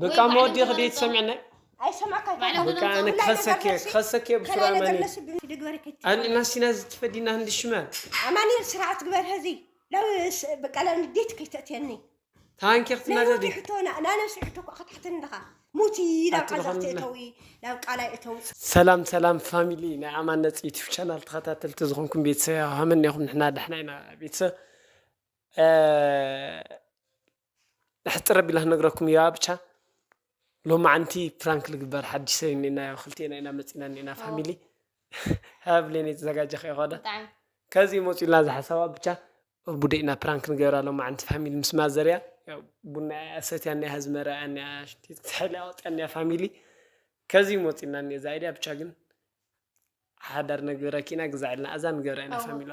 በቃ መወዲ ክደይ ትሰምዕና። ኣይሰማዕካ። በቃ ኣነ ክኸሰኪ ክኸሰኪ ብስራ ኣማኒ። ድግበሪ ከቲ ኣልእና ሲና ዝትፈዲና ህንዲ ሽማል። ኣማኒኤል ስርዓት ግበር ሀዚ። ለው በቃ ለው ንዴት ከይተእትየኒ። ታንኪ ክትናደዲ። ሕቶና ናነብሲ ሕቶ እኳ ክትሕተኒ እንደኻ። ሙቲ ናብ ዓዛፍቲ እተዊ ናብ ቃላይ እተው። ሰላም ሰላም ፋሚሊ ናይ ኣማን ነፂ ዩቲብ ቻናል ተኸታተልቲ ዝኾንኩም ቤተሰብ ሃመን ኢኹም? ንሕና ደሕና ኢና ቤተሰብ። ንሕፅር ኣቢላ ክነግረኩም እያ ብቻ። ሎማዓንቲ ፕራንክ ልግበር ሓድሽ ሰብ እኒና ያው ክልቴና ኢና መፂና እኒና ፋሚሊ። ሃብሌን የተዘጋጀ ከይኾነ ብጣዕሚ ከዚ መፂኡልና ዝሓሳባ ብቻ። ቡደይና ፕራንክ ንገራ ሎማዓንቲ ፋሚሊ ምስ ማዘርያ ያው ቡና ሰትያ እኒያ ህዝመራ እኒያ ሽንቲት ክትሕል ያወፅያ እኒያ ፋሚሊ። ከዚ መፂና እኒያ ዛይድያ ብቻ ግን ሓዳር ነግበረኪ ኢና ግዛዕልና ኣዛ ንገብራ ኢና ፋሚሊ።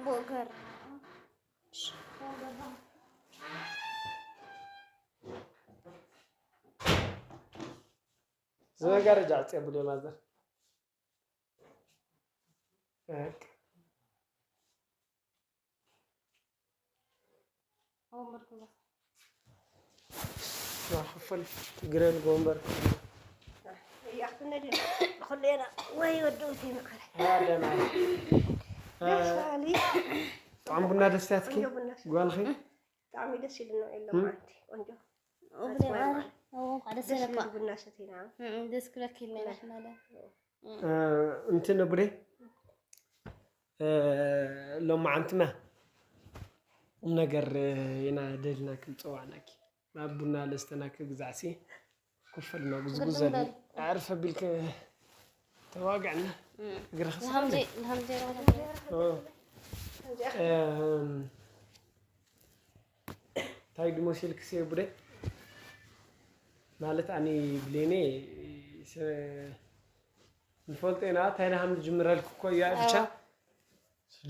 ቦገር ዝመጋረጃ ዕፅያ ብሎ ማዘር ክፈል ግረል ጎንበር እያክትነድ ኩሌና ወይ ወደውቲ መዓረ ደና ደሳሊ ጣዕም ቡና ደስትያትኪ ጓልኺ ብጣዕሚ ደስ ኢሉና የሎም ኣንቲ ቆንጆ ደስ ቡና ሰቲና ደስ ክብለኪ ኢልና ኢና ሕና ለ እንትን ብደ ሎማዓንትማ ቁም ነገር ኢና ደልና ክንፀዋዕናኪ ናብ ቡና ለስተና ክግዛዕሲ ኩፈልና ጉዝጉዝ ዘለ ኣዕርፍ ኣቢልከ ተዋግዕና እግርኻ እንታይ ድሞሲልክስ የቡደ ማለት ኣኒ ብሌኔ ንፈልጦ ኢና እንታይ ናሃም ዝጅምረልኩ እኮ እዩ ብቻ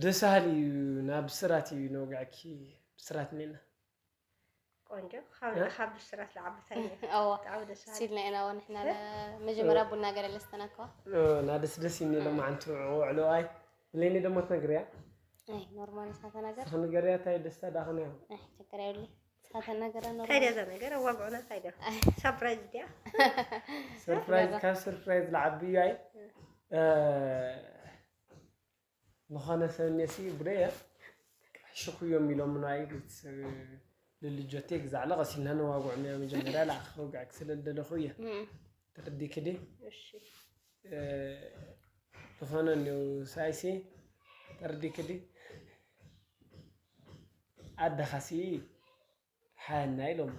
ደስ ሃሊ እዩ ናብ ብስራት እዩ ነውግዕኪ ብስራት ኔና ቆንጆ ካብ ብስራት ለዓብታ እዋ ሲልና ኢና ወንሕና መጀመርያ ቡና ገለ ለስተናከዋ ናደስ ደስ ይኒ ለማዓንቲ ውዕሎ ኣይ ብሌኒ ደሞ ትነግርያ ኖርማል ሳተናገር ንገርያ እንታይ ደስታ ዳኸነ ቸገር የብሊ ሳተናገረ እንታይ ደዛ ነገር ኣዋግዑና እንታይ ደ ሳፕራይዝ ድያ ሰርፕራይዝ ካብ ሰርፕራይዝ ለዓቢ እዩ ኣይ ዝኾነ ሰብ እኔሲ ብደየ ሽኩዮም ኢሎም ናይ ልልጆቴ ግዛዕለ ቀሲልና ነዋጉዕ ያ መጀመርያ ለኣኸ ወግዕ ክስለል ደለኹ እየ ተረዲክዲ ዝኾነ እኒው ሳይሲ ተረዲክዲ ኣደኻሲ ሓና ኢሎም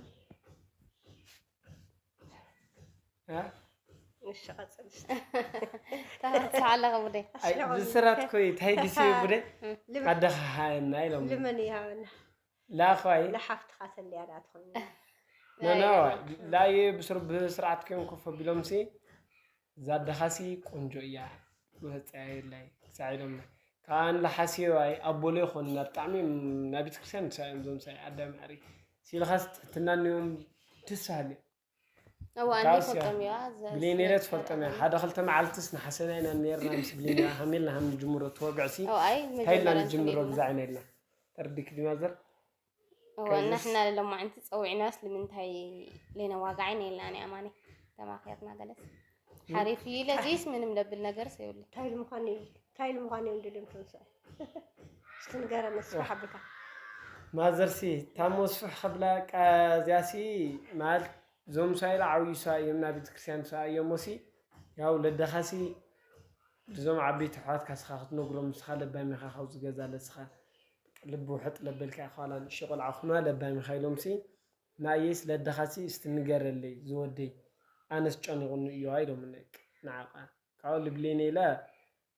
ተሃርሳ ኣለኸ ቡደ ብስራት ኮይ ታይ ዲሲ ቡደ ኣደኻ ሓና ኢሎም ልመን ይሃበና ላኸዋይ ለሓፍትኻ ተልያ ዳ ትኾን ኖኖ ላይ ብስርዓት ኮይም ኮፍ ኣቢሎም ሲ ዛደኻሲ ቆንጆ እያ ወፀያየላይ ክሳዕ ኢሎም ከዓን ለሓሲዮዋይ ኣቦሎ ይኾን ናብ ጣዕሚ ናብ ቤተክርስትያን ንሳዮም ዞም ሳይ ኣዳም ዓሪ ሲልኻስ ትሕትና እኒኦም ደስ በሃሊ እዋ እንዲ ፈልጦም እያ ብሌኔረ ትፈልጦም እያ ሓደ ክልተ መዓልትስ ንሓሰና ኢና ነርና ምስ ብሌኔራ ሃሜልና ሃም ንጅምሮ ተወግዕሲ ኣይ እንታይ ኢልና ንጅምሮ ግዛዕ ኢና ኢልና ተርዲክ ዲማዘር እዋ ንሕና ለማዓንቲ ፀዊዕናስ ንምንታይ ለይነዋጋዕ ኢና ኢልና ናይ ኣማኒ ተማክርና ገለስ ሓሪፍ እዩ ለዚስ ምንም ለብል ነገር ሰይብሉ ታይል ምዃን እዩ ታይል ምዃን እዩ እንድልም ትንስእ እስቲ ንገረኒ ስራሕ ኣብልካ ማዘርሲ ታሞ ስፍሕ ከብላ ቃዚያሲ ማለት እዞም ሳይላ ዓብዩ ሰ እዮም ናብ ቤተክርስትያን ሰ እዮም ሲ ያው ለደኻሲ እዞም ዓበይቲ ኣሕዋትካ ስኻ ክትነግሮም ንስኻ ለባም ኢኻ ካብዚ ገዛ ለስኻ ልቢ ውሕጥ ለበልካ ኢኻ ዋላ ንእሽቶ ቆልዓ ኩና ለባም ኢኻ ኢሎም ሲ ንኣየይስ ለደኻሲ እስቲ ንገረለይ ዝወደይ ኣነስ ጨኒቑኒ እዩ ኢሎም ንዓቃ ካብኡ ልብሌነ ኢለ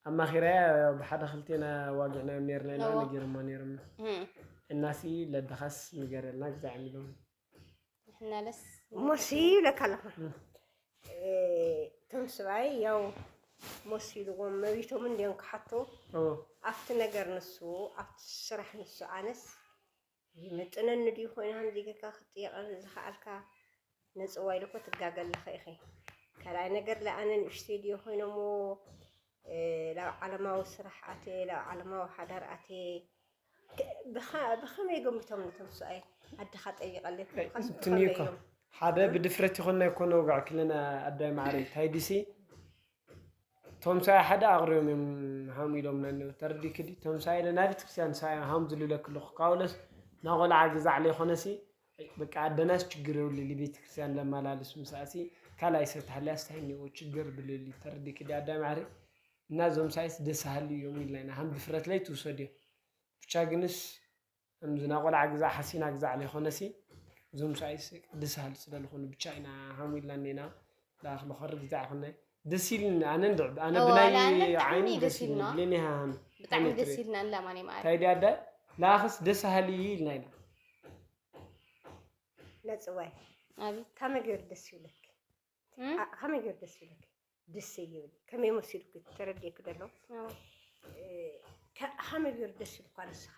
ኣማኺራያ ብሓደ ክልቴና ዋጊዕናዮም ኔርና ኢና ነጊሮማ ኔሮም እናሲ ለደኻስ ንገረልና ግዛዕም ኢሎም ንሕናለስ ሞሲ ይብለካ ኣለኹ እቶም ስብኣይ ያው ሞሲ ኢልዎም መቢቶም እንዲዮም ክሓቶ ኣብቲ ነገር ንሱ ኣብቲ ስራሕ ንሱ ኣነስ ይምጥነኒ ድዩ ኮይኑ ከምዚ ጌርካ ክትጥየቐኒ ዝኸኣልካ ነፅዋ ኢሉ እኮ ትጋገ ኣለኸ ኢኸ ካልኣይ ነገር ለኣነ ንእሽተይ ድዮ ኮይኖሞ ላብ ዓለማዊ ስራሕ ኣትየ ላብ ዓለማዊ ሓዳር ኣትየ ብኸመይ ገምቶም ነቶም ሰብኣይ ኣድኻ ጠይቐለይ እንትን እዩ እኮ ሓደ ብድፍረት ይኾን ናይ ኮነ ወግዕ ክልና ኣዳይ ማዕረ እንታይ ድሲ ቶም ሰብኣይ ሓደ ኣቕሪቦም እዮም ሃም ኢሎም ነኔው ተረዲክዲ ቶም ሰብኣይ ኢለ ናይ ቤተክርስትያን ሰብኣይ ሃም ዝልለክ ኣለኹ ካውለስ ናቆልዓ ግዛዕ ለይኮነሲ በቃ ኣደናስ ችግር የብሉ ቤተክርስትያን ለማላልስ ምሳእሲ ካልኣይ ሰብ ተሃልያ ስታይ እኒኦ ችግር ብልል ተረዲክዲ ኣዳይ ማዕረ እና እዞም ሰብኣይስ ደስ ሃሊ እዮም ኢልና ኢና ሃም ድፍረት ለይ ትውሰድ እዮም ብቻ ግንስ እምዝና ቆልዓ ግዛዕ ሓሲና ግዛዕ ለይኮነሲ እዞም ሰብኣይስ ደስ ሃሊ ስለልኾኑ ብቻ ኢና ሃም ኢልና እኒና ዳኣኽ ለኸሪ ግዛዕ ይኾነ ደስ ኢልኒ ኣነ እንድዕ ኣነ ብናይ ዓይኒ ደስ ኢልኒ ብሌኒ ሃሃን ብጣዕሚ ደስ ኢልና ንላማኒ ማሪ እንታይ ዲያ ኣደ ለኣኽስ ደስ ሃሊ ኢልና ኢና ነፅዋይ ኣቤት ከመይ ገይሩ ደስ ይብለክ ከመይ ገይሩ ደስ ይብለክ ደስ ይብል ከመይ መሲሉክ ተረዲእክ ደሎ ከመይ ገይሩ ደስ ይብልኳ ንስኻ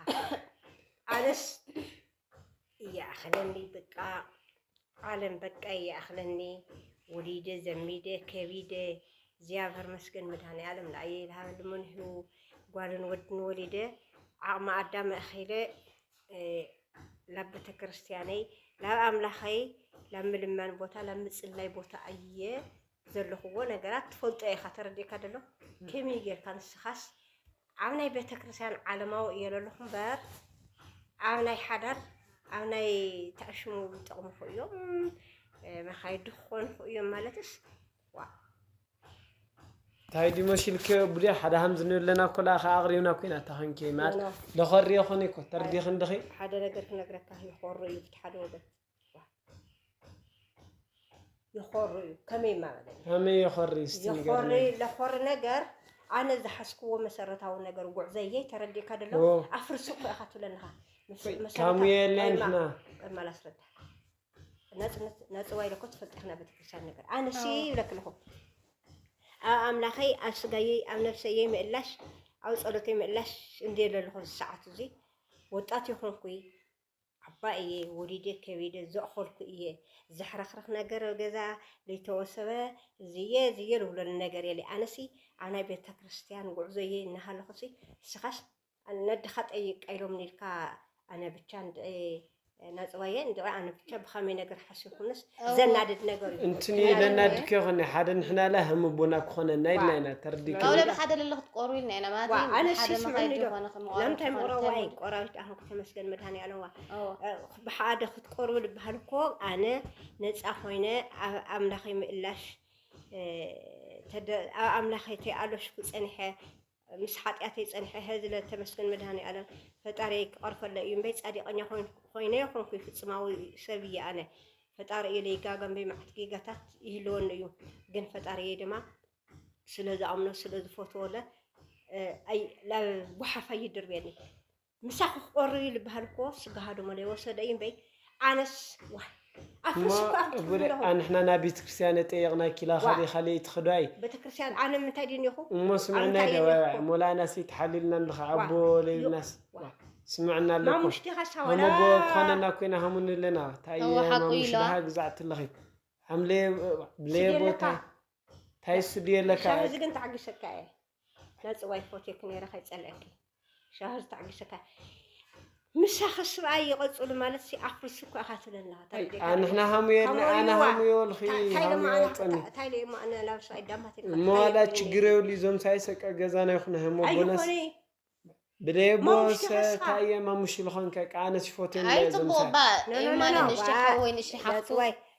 ኣነስ ይኣኽለኒ በቃ ዓለም በቃ ይኣኽለኒ ወሊደ ዘሚደ ከቢደ እግዚኣብሔር መስገን መድሃኒ ዓለም ንኣየ ይልሃበ ልመንሁ ጓልን ወድን ወሊደ ዓቕሚ ኣዳም ኣኺለ ላብ ቤተክርስትያነይ ላብ ኣምላኸይ ላብ ምልማን ቦታ ላብ ምፅላይ ቦታ ኣየ ዘለኽዎ ነገራት ትፈልጦ ኢኻ ተረዲእካ ደሎ ከመይ ጌርካ ንስኻስ ኣብ ናይ ቤተክርስትያን ዓለማዊ እየ ለለኹ እምበር ኣብ ናይ ሓዳር ኣብ ናይ ተዕሽሙ ይጠቕሙኹ እዮም መኻይ ድኾንኹ እዮም ማለትስ ዋ እንታይ ድዩ መሲልከ ቡድያ ሓደ ሃምዚ ንብለና እኮ ለኣኸ ኣቕሪብና እኮ ኢና እታ ኾንኪ ማለት ኖ፣ ኖ። ለኾሪ የኾነ እኮ ተርዲኺ እንድኺ ሓደ ነገር ክነግረካ ይኾሩ እዩ ብቲ ሓደ ወገን ዋ። ይኾሩ እዩ ከመይ ማበለ ከመይ የኾሪ እስቲ ይኾሪ ንገርኒ ለኾሪ ነገር ኣነ ዝሓዝክዎ መሰረታዊ ነገር ጉዕዘየይ ተረዲእካ ደሎ ኦ። ኣፍርሱ እኮ ኢኻ ትብለንኻ ምስ- መሰረታዊ- ካሙ የለ ቆይማ- ንሕና ቆይማ ላስረዳ ነፅዋይ ለኮ ትፈልጢ ኢኽና ቤተክርስትያን ነገር ኣነሲ ይብለክ ኣለኹ ኣብ ኣምላኸይ ኣብ ስጋየይ ኣብ ነፍሰየይ ምእላሽ ኣብ ፀሎተይ ምእላሽ እንድየ ዘለኹ እዚ ሰዓት እዚ ወጣት ይኾንኩይ ዓባ እየ ወሊደ ከቢደ ዘእኸልኩ እየ ዘሕረኽርኽ ነገር ገዛ ለይተወሰበ ዝየ ዝየ ልብለሉ ነገር የለ ኣነሲ ኣብ ናይ ቤተክርስትያን ጉዕዞ እየ እናሃለኹሲ እስኻስ ነድኻ ጠይቃ ኢሎምኒ ኢልካ ኣነ ብቻ እንድዒ ነፅዋየ እንድዒ ኣነ ብቻ ብኸመይ ነገር ሓሲኹምስ ዘናድድ ነገር እዩ እንትን እዩ ለናድድ ከይኾነ ሓደ ንሕና ላ ህም ኣቦና ክኾነና ኢልና ኢና ተርዲክ ካብ ለብ ሓደ ለለ ክትቆርቡ ኢልና ኢና ማለት ዋ እዩ። ኣነ ሓደ ሲ መኻይድ ስምዕኒ ዶ ዝኾነ ከም ለምታይ ምቕራብ ዋይ ቆራዊት ኣኹም ከተመስገን መድሃኒ ኣለዋ ኦ፣ ብሓደ ክትቆርቡ ዝበሃል እኮ ኣነ ነፃ ኮይነ ኣብ ኣምላኸይ ምእላሽ እ፣ ተደ- ኣብ ኣምላኸይ ተይኣለሽኩ ፀኒሐ ምስ ሓጢኣተይ ጸኒሐ፣ ሀ ዝለ ተመስገን መድሃኔ ኣለም ፈጣሪየይ ክቐርፈለይ እዩ እምበይ ጻዲቐኛ ኮይነ የኾንኩይ ፍጽማዊ ሰብ እየ ኣነ ፈጣሪ እዩ ለይጋገ እምበይ መዓት ጌጋታት ይህልወኒ እዩ ግን ፈጣሪየይ ድማ ስለ ዝኣምኖ ስለ ዝፈትወለ ኣይ ላብ ጓሓፍ ኣይድርብየኒ ምሳኹ ክቆርብ እዩ ዝበሃል እኮ ስጋሃ ደሞ ለይወሰደ እዩ እምበይ ኣነስ ዋይ ኣፍርስ እኮ ኣምትኹም ኣለኹ ኣንሕና ናብ ቤተ ክርስቲያን የጠየቕና ኪላ ዋ። ካሊእ ካሊእ ትኽዶ ኣይ ቤተክርስትያን ኣነ ምንታይ ድንኹ እሞ ስምዕና ኣንታይ ደዋ ድንኹ? ሞላና ሲ ተሓሊልና እንድኻ ዋ። ኣቦ ለይብልናስ ዋ። ስምዕና ኣለኮ ማሙሽ ዲኻ ሳዋላ ማሞጎ ክኾነና ኮይና ሃሙን ኣለና እንታይ ተዋሓቁ ማሙሽ ኢላ። ድሃ ግዛዕቲ ኣለኺ ሓምለ ብለየ ስደለካ። ቦታ እንታይ ስድየለካ ሻሂ እዚ ግን ተዓጊሰካ እየ ነፅዋይ ፎቴክ ነይረ ከይፀልአኪ ሻሂ ተዓጊሰካ ምሳኺ ስብኣይ ይቐፅሉ ማለት ሲ ኣፍርስ እኮ ኢኻ ትብለና ንሕና ሃሙ የለ ኣነ ሃሙ የወልኺ ሃሙ የወፀኒ ታይ ለማ ኣነ ላብሳ ኣይዳማት እሞ ዋላ ችግር የብሉ እዞም ሳይሰቀ ገዛና ይኹነ ህሞ ጎነስ ብደየቦ ሰ ታየ ማሙሽ ልኾንከ ቃነስ ፎቴ ኣይ ጽቡቕ ባ ይማን ንእሽተይ ሓወይ ንእሽተይ ሓፍቱ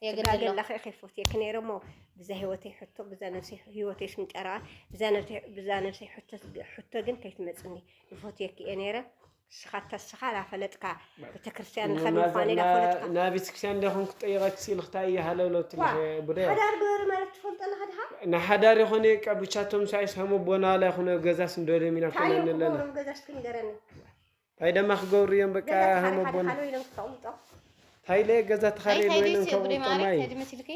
የግድሎ ለኸ ኸይፎት የክ ነይረ ሞ ብዛ ህይወተይ ሕቶ ብዛ ነፍሰይ ህይወተይ ስምጨራ ብዛ ነፍሰይ ብዛ ነፍሰይ ሕቶ ሕቶ ግን ከይትመጽኒ ይፎት የክ እየ ነይረ ስኻ ተስኻ ላፈለጥካ ቤተክርስትያን ንኸድ ምዃን ኢላ ፈለጥካ ናብ ቤተክርስትያን እንደኹም ክጠይቐክ ሲል ክታይ ይሃለውለትልኸ ቡደ ሓዳር ገበሩ ማለት ትፈልጦ ኣለኻ ድኻ ንሓዳር ይኾነ የቃ ብቻቶም ሳይስ ሃሞ ቦና ላይ ኾነ ገዛስ እንደደም ኢና ታዩ ኮነ ኣለና ክገብሮም ገዛስ ክንገረኒ ታይ ደማ ክገብሩ እዮም በቃ ገዛ ሃሞ ተኻሪ ቦና ሓደ ኢሎም ክተቕምጦ ታይለ ገዛ ተኻሪ ኣይ ኢሎም ታይዲስ እዮም የብሪ ከቕምጦ ማሪ ማይ ታይዲ መሲልኪ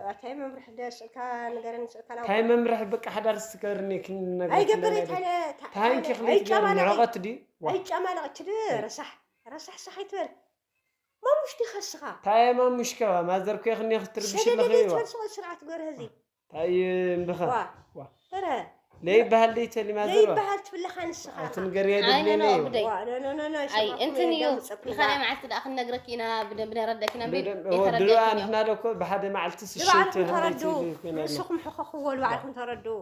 ኣታይ መምርሒ ደስእልካ ንገረኒ ስእልካ ታይ መምርሒ በቃ ሓዳር ስትገርኒ ክንነገር ኣይገብር ታንኪ ክልትገር ንዕቐት ድዩ ኣይጨማለቕ እችዲ ረሳሕ ረሳሕ ሳሕ ኣይትበል ማሙሽ ዲኻ እስኻ ታየ ማሙሽ ከባ ማዘር ኮ ይኽኒ ክትርብሽ ሰደደ ኣለኺ ዘይትበል ስቕ ስርዓት ገርህ እዚ ታይ እምብኻ ዋ ዋ። ረ ለይበሃል ደይተሊማ ዘርባ ለይበሃል ትብለኻ ንስኻ። ኣይትንገርዮ ኣይ፣ ደብለኒ ኖ፣ እዩ። ብደይ። ዋ፣ ኖ፣ ኖ፣ ኖ፣ ኖ፣ ኣይ ይሰማዕኩም እንትን እየ፣ እዩ። ደምፅኩም ንኻልኣይ ዋ። መዓልቲ ደኣ ክንነግረኪ ኢና፣ ብደንቢ ነረደኪ ኢና እምበር ድዋ ኣይተረደእክን እያ። ንሕና ደኮ ብሓደ መዓልቲ ንባዕልኩም ስሸይተ ተረድኡ። ኮይና ንስኹም ሕኸኽዎ ንባዕልኩም ተረድኡ።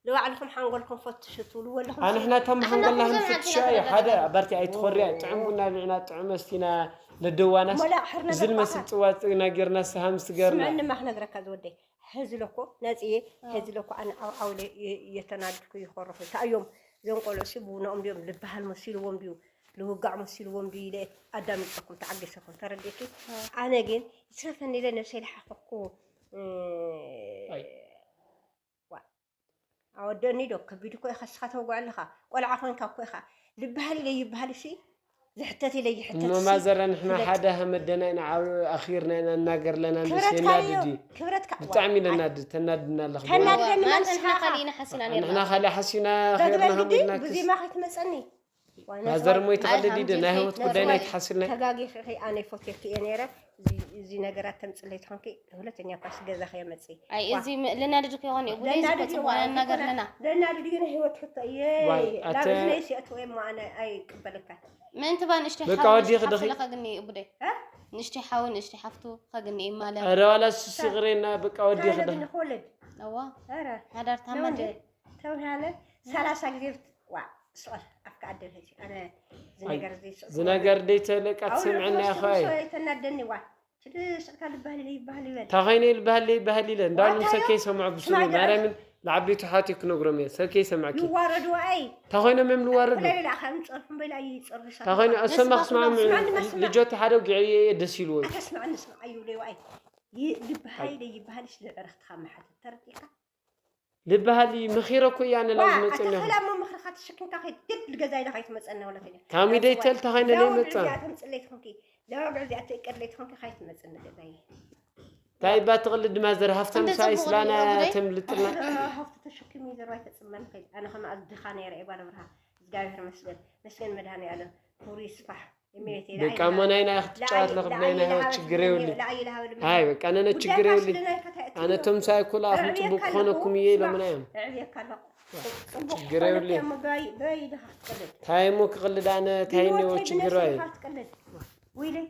ንባዕልኩም ሓንጎልኩም ፈትሹ ትብልዎ ኣለኹም። ኣንሕና እቶም ሓንጎልና ኣሕና ንፍትሾ ብዙሕ እዩ። ሓደ ነገር ኣባርቲ ኣይትኾርያ። ጥዑም ቡና ብዕና ጥዑም መስቲና ለደዋናስ ሞላ ሕር እዚ ነገር ዝመስል ባካ። ፅዋ ፅ- ነጊርና ሰሃምስ ገርና ስምዕኒ ማክ ነግረካ ዝወደይ ሕዚ ለኮ ነፅየ ሕዚ ለኮ ኣነ ኣብ ዓውለ እየ- እየተናድድኩ ይኾርኹ። እንታይ እዮም እዞም ቆልዑ ሲ ብውኖኦም ድዮም ልበሃል መሲልዎም ድዩ ልውጋዕ መሲልዎም ድዩ ኢለ ኣዳሚፀኩም ተዓገሰኩም ተረዲእኪ። ኣነ ግን ይትረፈኒ ኢለ ነብሰይ ልሓኸኩ። ኣይ። ኣወደኒ ዶ ከቢድ እኮ ኢኻ እስኻ ተውግዖ ኣለኻ። ቆልዓ ኮንካ እኮ ኢኻ ልበሃል ኢለ ይበሃል ሲ ዝሕተት ኢለ ይሕተት እሞ ሲ ማዘረ ንሕና ፍለጥ። ሓደ ሃመደና ኢና ዓብ ኣኺርና ኢና እናገር ለና ምስ ክብረትካ የናድድ እዩ እዩ። ክብረትካ ዋ። ብጣዕሚ ለናድድ ተናድድና ኣለኹም። ተናድደኒ ማንተ ማለት ንሕና ስራኻ። ካሊእና ሓሲና ንሕና ነርና። ካልእ ሓሲና በግበል ኣኺርና ግዲ ሃመድና ክስ ብዙ ማኺ ትመፀኒ። ዋ፣ ማዘር ነስዋይ- ሞይ ትቐልድ ኣይ፣ ይደ ናይ ህይወት ሓንቲ ጉዳይ ናይ ሓንቲ ትሓስልና ተጋጊ ኺ ኣነ ፎቴኪ እየ ነይረ። እዚ- እዚ ነገራት ተምፅለይ ትኾንኪ ሁለተኛ ኳስ ገዛ ከየመፅእ ኣይ እዚ ም- ልናድድ ከይኾን እዩ ጉዳይ እዚ ለናድድ ፈፅሞ እዩ፣ ነናገር ለና። ለናድድ እዩ ናይ ህይወት ሕቶ እየ ዋይ፣ ኣተ- ላብዝነይ ሲእትወ እሞ ኣነ ኣይቅበለካን። ምእንቲ ባ ንእሽተይ በቃ ሓው ወዲኺ ንእሽተይ ድኺ? ሓፍቲ ከግኒ እዩ ጉዳይ። እ? ንእሽተይ ሓው ንእሽተይ ሓፍቱ ከግኒ እዩ ማለት። ኧረ ዋላ እሱ ይቕሬና በቃ ወዲኺ ካለ ድኺ? ግን ኾለድ እዋ ኧረ ሓዳር ታማ ነወንደ ድዩ? ተውሃለ ሰላሳ ግዜ ብት- ዋ ስቕ ኣፍካ ኣደብ ሄሲ ኣነ እዚ ኣይ፣ ነገር እዚ ስቕ እዚ ነገር ደይተለቃ ኣሁን ትሰምዐና ለፍቶ ኢኻ ስቕ እዩ። ስቕ ኣይተናደኒ ዋ ትድስቕካ ልበሃል ኢለ ይበሃል ይበል እንታይ ኮይነ ይልበሃል ይበሃል ኢለ እንዳውም ዋታ ሰብ እዩ። ከይሰምዖ ብስሩ ስማዕ ደኣ። ማርያምን ንዓበይቱ ሓትዮ ክነግሮም እየ ሰብ ከይሰምዐኪ ይዋረዱ ኣይ እንታይ ኮይኖም እዮም ልዋረዱ ኩለሌላ ከም ፀርፉ በላ ይፀርፍ እንታይ ኮይኑ ኣሰማ ክስማዕምዑ ስማዕኒ መስማዕ ልጆት ሓደ ውግዒ እየ ደስ ኢልዎ እዩ ኣታ ስማዕኒ ስማዕ እዩ ደዋ ኣይ ይ- ልበሃል ኢለ ይበሃል ስለ ዕረኽትኻ መሓተት ተረዲእካ ልበሃል እዩ መኺረ እኮ እያ ንላው ዋ፣ ዝመፅእ ኣታ እኒኹ ሰላም መምኽርኻ ተሸኪምካ ከይድ ግድ ልገዛይ ኢለ ከይትመፀኒ ወለተኛ ካብ ሚደይተል እንታይ ኮይነ ላው ለይመፅእ ብዕዚኣ ተምፅለይ ትኾንኪ ላው ብዕዚኣ ትእቀድለይ ትኾንኪ ከይትመፅኒ ገዛይ እንታይ እባ ትቕልድ ማዘር ሃፍታም እንደ ሳይ ጽቡቕ ስላና ነይሩ ጉዳይ። ተምልጥልና ሃፍቲ ተሸኪሙ ይዘርባ ይፈፅመን ከይድ ኣነ ከማ ኣዝድኻ ነይረ እየ ጓል ብርሃ እግዚኣብሔር መስገን መስገን መድሃኒ ኣለም ክብሩ ይስፋሕ እመቤቴ በቃ እሞ ናይ ናይ ክትጫወት ለኽብ ናይ ናይ ህይወት ችግር የብሉ ሃይ በቃ ነነ ችግር የብሉ ኣነ ቶም ሳይ ኩላ ኣኹም ጽቡቅ ክኾነኩም እየ ኢሎምና እዮም ችግር የብሉ እንታይ እሞ ክቕልድ ኣነ እንታይ እኒኦ ችግር እዩ ወይለይ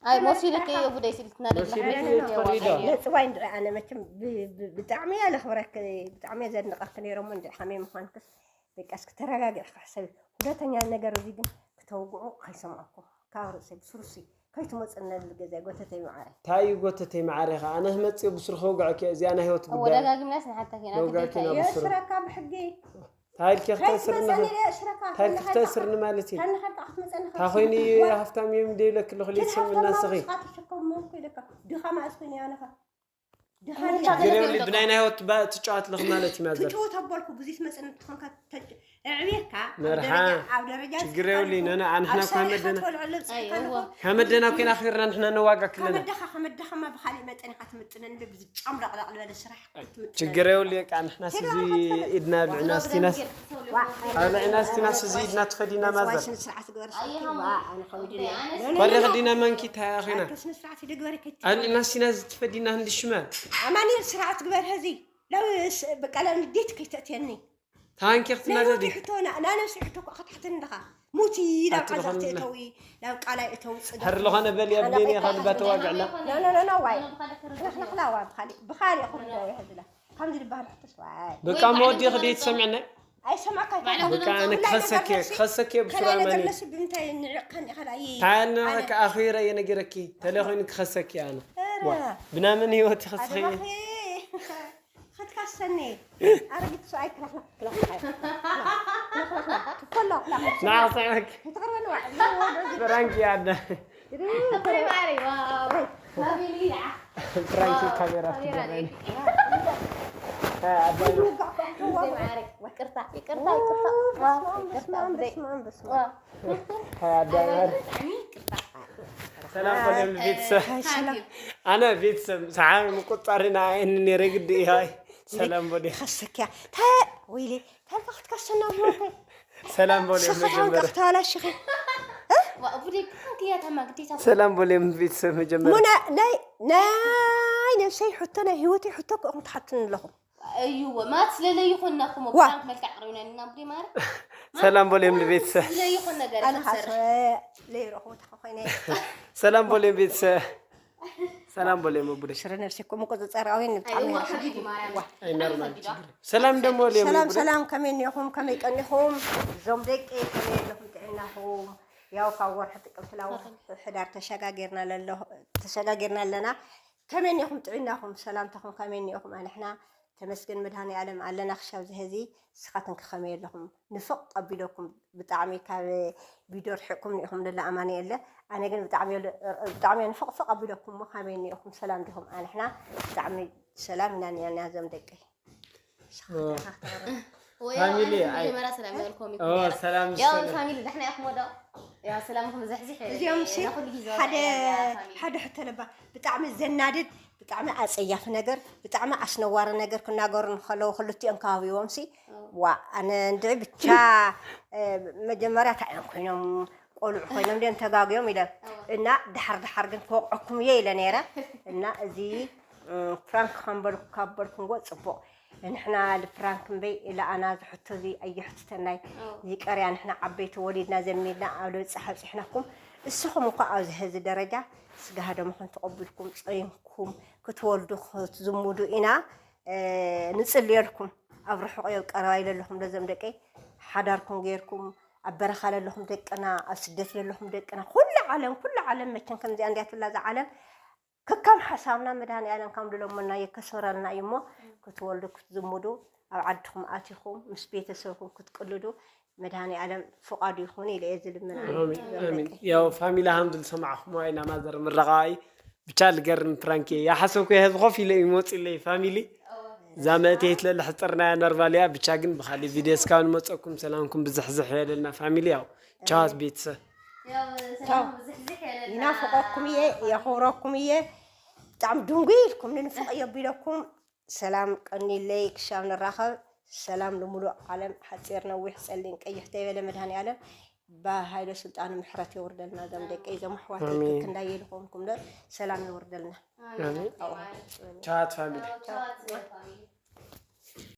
ኣይ ሞሲልክ እየ ጉዳይ ስልትና መሲልክ እየ ትኸሪ ዶ ነፅዋይ እንድዒ ኣነ መቸም ብ- ብ- ብጣዕሚ እየ ለኽብረክ ብጣዕሚ እየ ዘድንቐክ ነይሮሞ እንድዒ ከመይ ምዃንክስ በቃ እስኪ ተረጋጊዕካ ሕሰቢ። ሁለተኛ ነገር እዚ ግን ክተውግዑ ከይሰምዐኩም ካብ ርእሰይ ብስሩሲ ከይትመፅእ ነብል ገዛይ ጎተተይ መዓረ። እንታይ እዩ ጎተተይ መዓረ ኢኻ ኣነ ክመፅእ ብስሩ ከውግዐኪ እዚኣ ናይ ህይወት ጉዳይ ወደጋጊምናስ ንሓተኪ ኢና ነውጋኪ ግዴታ ኢና እዩ ብስሩ የስረካ ብሕጊ እንታይ ኢልኪ ክተስርኒ ከይትመፀኒ እየ የስረካ እንታይ ኢልኪ ክተስርኒ ማለት እዩ ተንኸልካ ክትመፀኒ እንታይ ኮይኑ እዩ ሃፍታም እዮም ደይብለኪ ኣለኹ ለይትሰምዕና ንስኺ ትሸከሙ ኮይደካ ድኻ መኣስ ኮይኑ ያነኻ ድኻ ችግር የብሉ ብናይ ናይ ህይወት ባ- ትጫወት ኣለኹ ማለት እዩ ማዘር ትጭወት ኣቦልኩ ብዙ ትመፅኒ ትኾንካ ተጭ- ኣዕብየካ ኣብ መርሓ ደረጃ- ኣብ ደረጃ ችግር የብሉ ነነ ኣንሕና እኳ መደና ተልዕሎ ፅሒካ ኣይዋ። ኣለኹ ካብ መደና ኮይና ኣኺርና ንሕና ነዋጋ ክለና ከመደኻ ከመደኻ ማ ብኻሊእ መጠን ኢኻ ትምጥነኒ ብዝጫም ላቕላቕ ዝበለ ስራሕ ክትምጥነኒ ችግር የብሉ የቃ ንሕና ስዚ ኢድና ብዕና ስቲናስ ኣብ ልዕና ስቲና ስዚ ኢድና ትፈዲና ማዘር ስነ ስርዓት ግበር ኣየኸም ወደ ክዲና መንኪታ ኮይና ስነ ስርዓት ይደግበረ ከይት ኣብ ልዕና ስቲና ዝትፈዲና ህንዲ ሽመ ኣማኒ ስርዓት ግበር ሀዚ ለው በቃ ለው ንዴት ከይተእትየኒ ታንኪ ናይ ክትናደዲ ወዲ ሕቶ ናነብሲ ሕቶ እኳ ክትሕትን ኣለኻ ሙቲ ናብ ኣቲ ዓዛፍ ዝኾነ ተእተዊ ናብ ቃላይ እተዊ ፅጋ ሕር ዝኾነ በል የብሌን ኢኻ ልባ ተዋግዕላ ኖኖኖኖ ዋይ ንኽንኽላዋ ብኻሊእ ብኻሊእ ክርዳው ይሕዝላ ከምዚ ዝበሃል ሕቶስ ዋይ በቃ መወዲ ክደይ ትሰምዕና ኣይሰማዕካ በቃ ኣነ ክኸሰኪ ክኸሰኪ ብስራ ከላይ ነገር መኒ ነስብ ብምንታይ ንዕቕካን ኢኻ ዳይ ታያልና ከኣኺረ እየ ነጊረኪ ተለይኮይኑ ክኸሰኪ ኣነ ዋ ብናመን ህይወት ይኸስኸ ኣደባኺ ክትካሰኒ ኣረጊት ሰብኣይ ክላኽላኽ ክላኽላኽ ክላኽላኽ ክላኽላኽ ንዓኽሳዕበክ ክትቕርበኒ ዋ ፍራንኪ ኣደ ፍራንኪ ካሜራ ትገበኒ ኣባይ ይቅርታ ይቅርታ ይቅርታ ይቅርታ ሰላም በልዮም ቤተሰብ ኣነ ቤተሰብ ሰሓቢ ምቁፃሪ ንዓይኒ ነይረ ግዲ እዩ ሃይ ሰላም በልዮ ከሰኪያ ታ ወይሌ ታልካ ክትከሰና ብሞተ ሰላም በልዮ ስኻ መጀመርያ ተዋላሽኺ ብደይ ክያ ታማ ግዴታ ሰላም በልዮም ቤተሰብ መጀመርያ ሙና ናይ ናይ ነብሰይ ሕቶ ናይ ህይወተይ ሕቶ ክእኹም ትሓትኒ ኣለኹም እዩ ማለት ስለለ ይኾንና እኮ ዋ። ፕራንክ መልክዕ ኣቕሪብና ኢና ብሪ ማር ሰላም በልዮም ንቤተሰብ። ስለለ ይኾን ነገር ኣነ ክንሰርሕ ኻስ ለይረኽቦ ተኾይነ ሰላም በልዮም ቤተሰብ። ሰላም በልዮም ኣቡደይ። ሽረ ነብሲ እኮ ምቁፅፀር ኣውየን ብጣዕሚ ኣይዋ ሓቢቢ ማርያም ኣይናርማል ችግር። ሰላም ደሞ ልዮም ሰላም ኣቡደይ። ሰላም ከመይ እኒኹም ከመይ ቀኒኹም? እዞም ደቂ ከመይ ኣለኹም ጥዕናኹም? ያው ካብ ወርሒ ጥቅምቲ ናብ ወርሒ ሕዳር ተሸጋጊርና ለለኹ- ተሸጋጊርና ኣለና። ከመይ እኒኹም ጥዕናኹም ሰላምታኹም ከመይ እኒኹም? ኣንሕና ተመስገን መድሃኒ ኣለም ኣለና ክሻብ ዝሀዚ። ንስኻትንከ ከመይ ኣለኹም? ንፍቕ ኣቢለኩም ብጣዕሚ ካብ ቪድዮ ርሒቕኩም እኒኹም ደላ ኣማኒ የለ። ኣነ ግን ብጣዕሚ የለ- ብጣዕሚ ንፍቕ ፍቕ ኣቢለኩም እሞ ከመይ እኒኹም ሰላም ዲኹም? ኣንሕና ብጣዕሚ ሰላም ኢና እኒና እዞም ደቀይ። ፋሚሊ ኣይ መጀመሪያ ሰላም ያልኮም ኦ ሰላም ያው ሰላም። ፋሚሊ ንሕና ኢኹም ወዶ ያው ሰላምኩም ዝሕዝሕ እዚኦም ሲ ንኹሉ ግዜ ሓደ ወደ ፋሚሊ። ሓደ ሕቶ ለባ ብጣዕሚ ዘናድድ ብጣዕሚ ኣፀያፊ ነገር ብጣዕሚ ኣስነዋሪ ነገር ክናገሩ እንከለዉ ክልቲኦም ከባቢዎም ሲ ዋ ኣነ እንድዒ ብቻ እ፣ መጀመርያ እንታይ እዮም ኮይኖም ቆልዑ ኮይኖም ድዮም ተጋግዮም ኢለ እና ድሓር ድሓር ግን ክወቕዐኩም እየ ኢለ ነይረ እና እዚ እ፣ ፕራንክ ከም በልኩ ካብ በልኩምዎ ፅቡቕ ንሕና ልፕራንክ እምበይ ኢለ ኣና ዝሕቶ እዚ ኣየሕትተናይ ይቀርያ ንሕና ዓበይቲ ወሊድና ዘሚድና ኣብ ልብፃሕ ኣብፂሕናኩም እስኹም እኳ ኣብዚ ሀዚ ደረጃ ስጋ ደምኹም ተቐቢልኩም ፀይምኩም ክትወልዱ ክትዝምዱ ኢና እ፣ ንፅልየልኩም ኣብ ርሑቕ ኣብ ቀረባ ኢለለኹም ለዘም ደቀይ ሓዳርኩም ገይርኩም ኣብ በረኻ ለለኹም ደቅና ኣብ ስደት ለለኹም ደቅና ኩሉ ዓለም ኩሉ ዓለም መቸም ከምዚኣ እንዲያ ትብላ እዛ ዓለም ከካም ሓሳብና መድሃኒ ኣለም ካም ድለመና የከሰረልና እዩ እሞ ክትወልዱ ክትዝምዱ ኣብ ዓድኹም ኣቲኹም ምስ ቤተሰብኩም ክትቅልዱ መድሃኒ ኣለም ፍቓዱ ይኹን ኢለ እየ ዝልምን ኣነ። ኣሜን ኣሜን። ያው ፋሚሊ ሃምድ ዝሰማዕኹም ዋይና ማዘር ምረቓይ ብቻ ልገርም ፕራንክ እየ ያሓሰብኩ የህዝ ኾፍ ኢለ ይመፅለይ ፋሚሊ እዛ መእተይት ለለ ሕፅርናያ ነርባልያ ብቻ ግን ብካሊእ ቪድዮ እስካብ ንመፀኩም ሰላምኩም ብዝሕዝሕ የለልና ፋሚሊ ያው ቻዋት ቤተሰብ ያው ሰላም ዝሕዝሕ የለና ይናፍቆኩም እየ የኽብረኩም እየ ብጣዕሚ ድንጉይ ኢልኩም ንንፍቕ የቢለኩም ሰላም ቀኒለይ ክሻብ ንራኸብ ሰላም ንምሉእ ዓለም ሓፂር ነዊሕ ፀሊም ቀይሕ ተይበለ መድሃኒ ኣለም ብሃይለ ስልጣኑ ምሕረት የውርደልና እዞም ደቂ እዞም ኣሕዋት ኣሜን። ክንዳየ ዝኾንኩም ዶ ሰላም የውርደልና ቻዋት ፋሚሊ ቻዋት ፋሚሊ